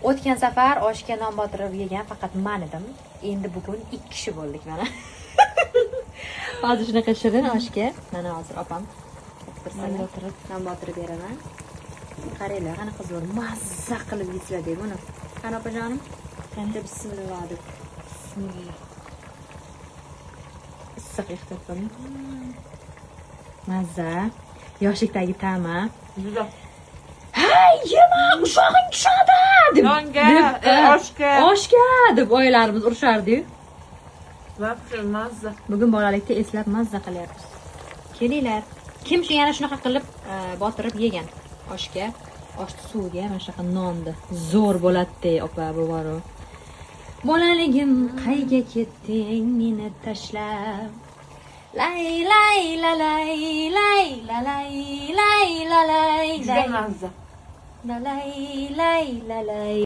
O'tgan safar oshga non botirib yegan faqat man edim. Endi bugun ikki kishi bo'ldik mana. Hozir shunaqa shirin oshga. Mana hozir opam Non botirib. Non botirib beraman. Qaranglar, qanaqa zo'r, mazza qilib yeysizlar buni. Qani, opajonim? Qani, bismillah deb. Bismillah. Issiq, ehtiyot bo'ling. Mazza. Yoshlikdagi ta'mi. Juda. Hey, yema, ushog'ing tushadi deb. Nonga, deb, oshga. Oshga deb oyilarimiz urishardi-yu. Вообще mazza. Bugun bolalikda eslab mazza qilyapmiz. Kelinglar. Kim shu yana shunaqa qilib botirib yegan oshga, oshni suviga mana shunaqa nonni. Zo'r bo'ladi, opa, bu boru. Bolaligim, qayga ketding meni tashlab? Lay lay la lay lay la lay lay la lay Juda lay mazza. la lay lay la lay.